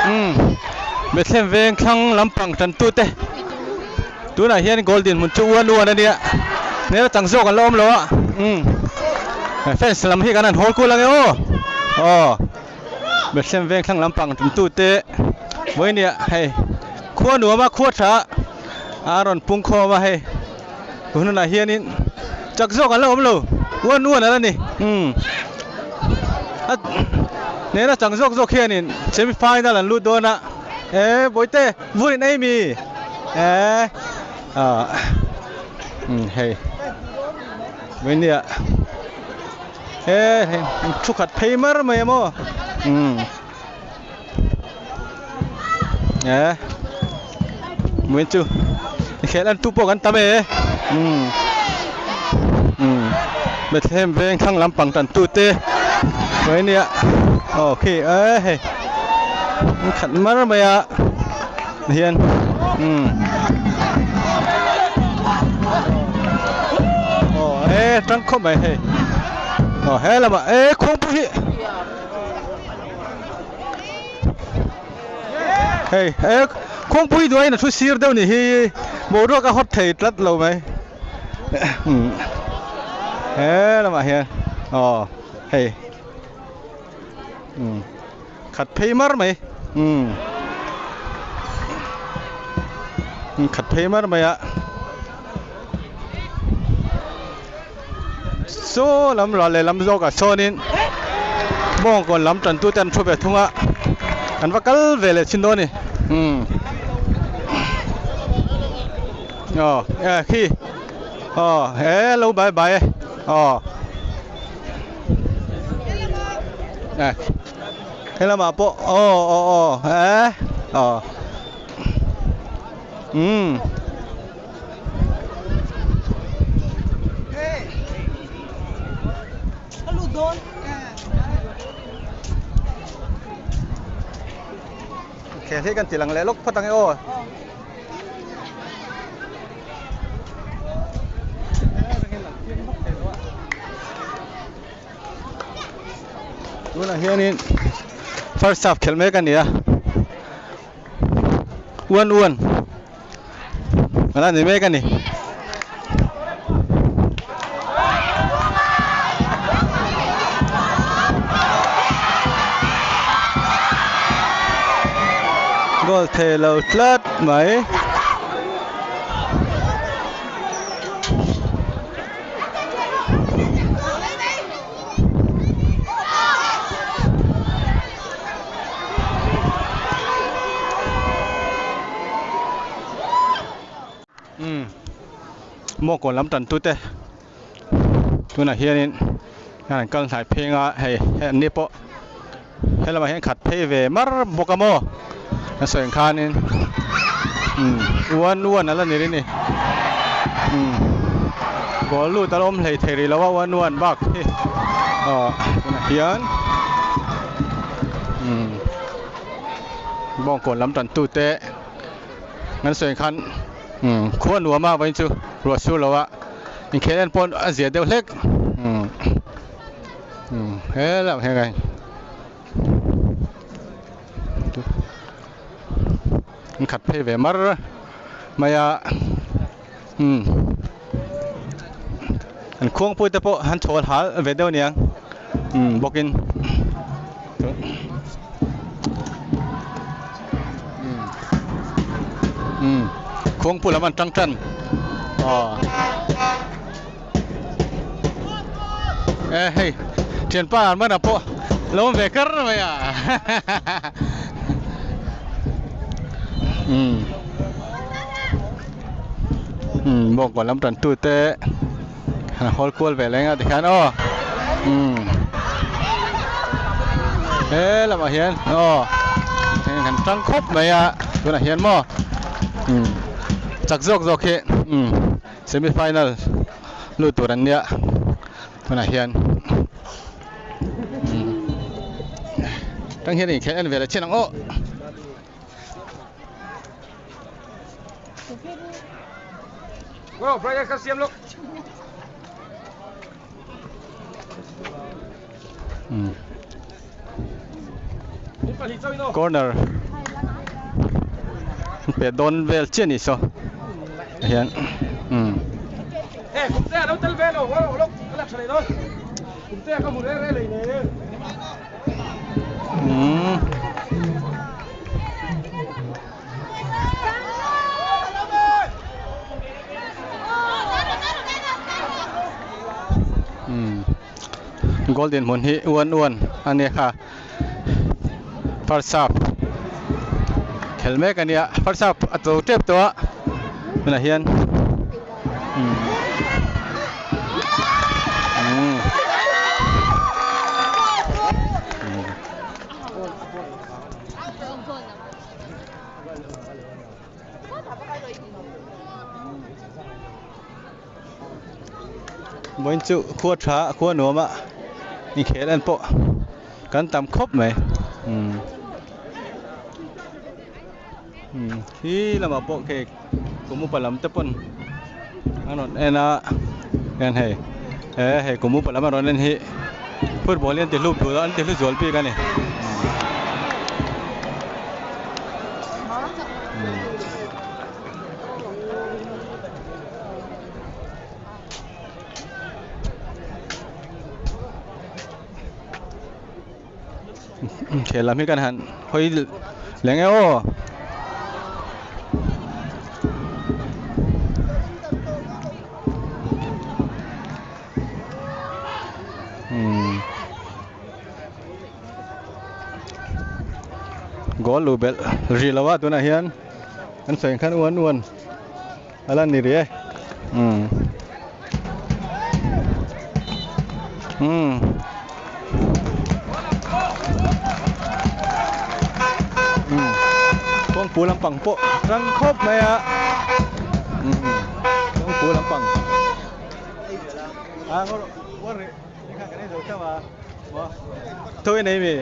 Umm Bethlehem veng thlang lampang tantute tunah hian goal dinhmun chu uan uan a nia hmel chang zawk an la awm lo a umm fans lam hi kan han hawl kual ang e aw aw Bethlehem veng thlang lampang tantute vawinia hei khua nuam a khua tha a rawn pung khawm a hei tun hunah hianin chak zawk an la awm lo uan uan a la ni umm a hnena chang zawk zawk hianin semi final an lut dawn a eh bawihte vur in ei mi eh ah umm hei vawinia eh hei thu khat phei mar mai a maw umm. Eh Mui chu Khel an tu pawh kan tam e Umm Umm Bethlehem veng thlang lampang tan tu te Mai nia Aw khi eh hei An khat mar mai a Hian Umm Aw eh tang khawp mai hei Aw he lamah eh khuangpu hi Hei he kawngpui duaiin a thu sir deuh ni hi boruak a hawt thei tlat lo mai he lamah hian aw hei khat phei mar mai khat phei mar mai a Saw lam ral leh lam zawkah sawnin bawngkawn lam tantute an thu ve thung a, an va kal ve leh thin dawn a ni. Umm aw eh khi aw he lo bai bai e aw eh helamah pawh aw aw aw eh aw umm. Khel hi kan ti lang leh lawk phawt ang e aw. Tunah hianin first half khelh mek a ni a. Uan uan. Ala ni mek a ni. Goal thei lo tlat mai. Umm maw kawn lam tan tute tunah hianin an kal hnai pheng a hei hei an ni pawh helamah hian khat phei ve mar bawk a maw a sawi ang khanin umm uan uan a la ni rih a ni umm goal lut a la awm hlei thei rih lo a uan uan bak hi aw tunah hian umm bawngkawn lam tan tute an sawi ang khan umm khua nuam a vawiin chu ruah sur lo a inkhel en pawh a zia deuh hlek umm umm helaiah hian. An khat phei ve mar mai a umm an khuangpui te pawh an chhawl hal ve deuh aniang umm bawkin umm khuangpu lam an tang tan aw e hei thianpa an man ah pawh lo awm ve kar mai a umm umm bawngkawn lam tan tu te an hawl kual ve leng a tikhian aw umm he lamah hian aw heng an tang khawp mai a tunah hian maw umm chak zawk zawk hi umm. Semi final lut tur an nia tunah hian tang hian inkhelh en ve leh chin ang aw. Bro, brother ka siam lok. Corner. Pe dawn vel chiah ni saw hian umm. Umm. Umm. Goal dinhmun hi 1-1 a nia kha. First half khel mek a nia first half a to tep tawh a tunah hian umm umm Vawiin chu khua tha khua nuam a inkhel en pawh kan tam khawp mai umm umm khi lamah pawh khi kum upa lam te pawn an rawn en a hian hei he hei kum upa lam an rawn en hi football hi an ti hlu duh a an ti hlu zual bik a ni. Khel lam hi kan han hawi leng e aw. Goal luh belh rih lo a tunah hian an sawi ang khan uan uan a la ni rih e umm umm umm kawngpui lampang pawh tang khawp mai a umm kawngpui lampang Thôi này mi.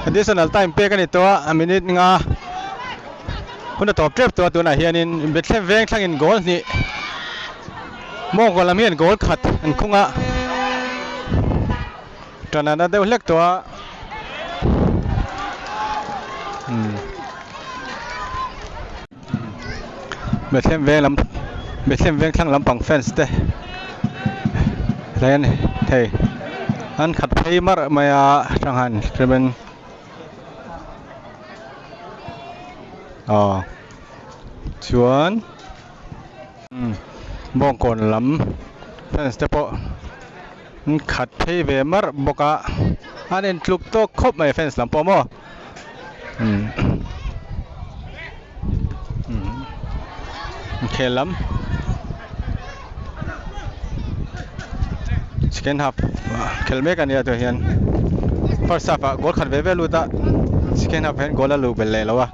Additional time pek a ni tawh a a minute nga hun a tawp tep tawh a tunah hianin Bethlehem veng thlangin goal hnih Mawngkaw lam hian goal khat an khung a tan a na deuh hlek tawh a umm Bethlehem veng lam Bethlehem veng thlang lampang fans te hlei a ni thei an khat phei mar mai a sanghan hrimin aw chuan umm bawngkawn lam fans te pawh an khat phei ve mar bawk a an intluk tawk khawp mai fans lam pawh maw. Inkhel lam second half khel mek a nia tah hian first half ah goal khat ve ve lut a second half ah hian goal a luh belh leh lo a.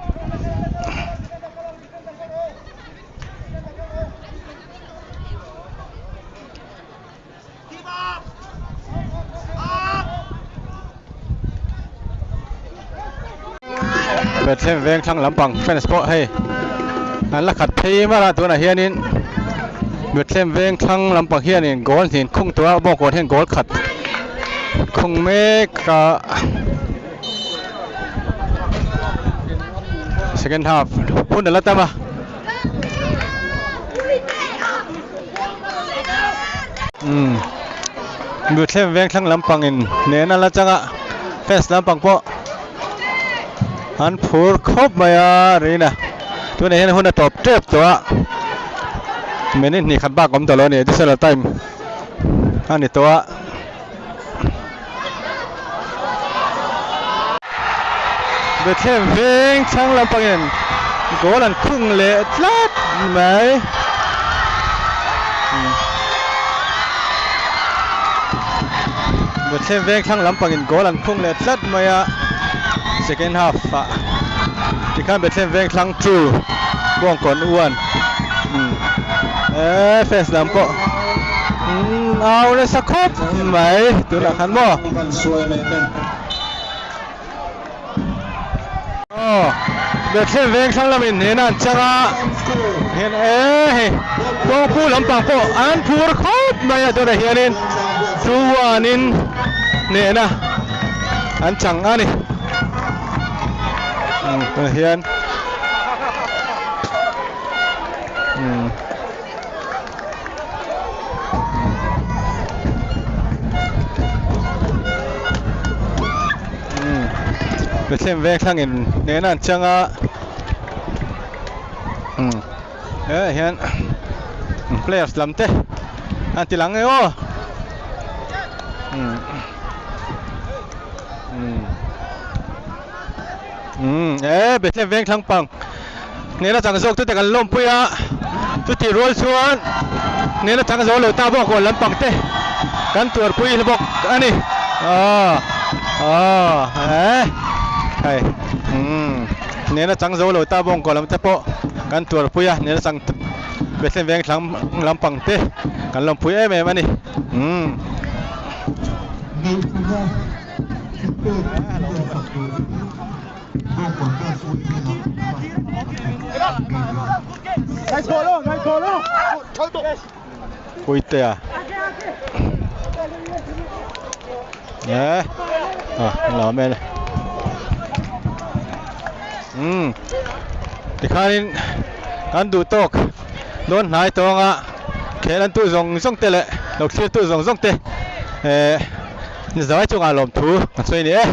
Bethlehem veng thlang lampang fans pawh hei an la khat phei mar a tunah hianin Bethlehem veng thlang lampang hianin goal hnin khung tawh a bawngkawn hian goal khat khung mek a second half hun a la tam a. Umm Bethlehem veng thlang lampangin nen a la chang a fans lampang pawh an phur khawp mai a rina tunah hian hun a tawp tep tawh a minute hnih khat bak awm tawh lo a ni additional time a ni tawh a. Bethlehem veng chhang lampangin goal an khung leh tlat mai. Bethlehem veng thlang lampangin goal an khung leh tlat mai a second half ah tikhan Bethlehem veng thlang two Bawngkawn one eee fans lam pawh. au nasa khawp mai tunah khan maw. Aw Bethlehem veng thlang lamin hnena an chang a hian e hei kawngpu lampang pawh an phur khawp mai a tunah hianin 2-1 in hnehna an chang a ni tunah hian umm. Bethlehem veng thlangin hnehna an chang a helah hian players lam te an ti lang e aw e Bethlehem veng thlang pang Hnehna chang zawk chute kan lawmpui a, chutih rual chuan hnehna chang zo lo ta bawk aw lampang te kan tuarpui bawk a ni. Aw aw eh hei umm hnehna chang zo lo ta bawk aw lam te pawh kan tuarpui a, hnehna chang Bethlehem veng thlang lampang te kan lawmpui em em a ni umm. Puitea eh ah lo mel um tikhanin kan duh tawk dawn hnai tawnga khel an tu zawng zawng te leh lo thlir tu zawng zawng te eh ni zai chungah lawmthu a sawi ni e.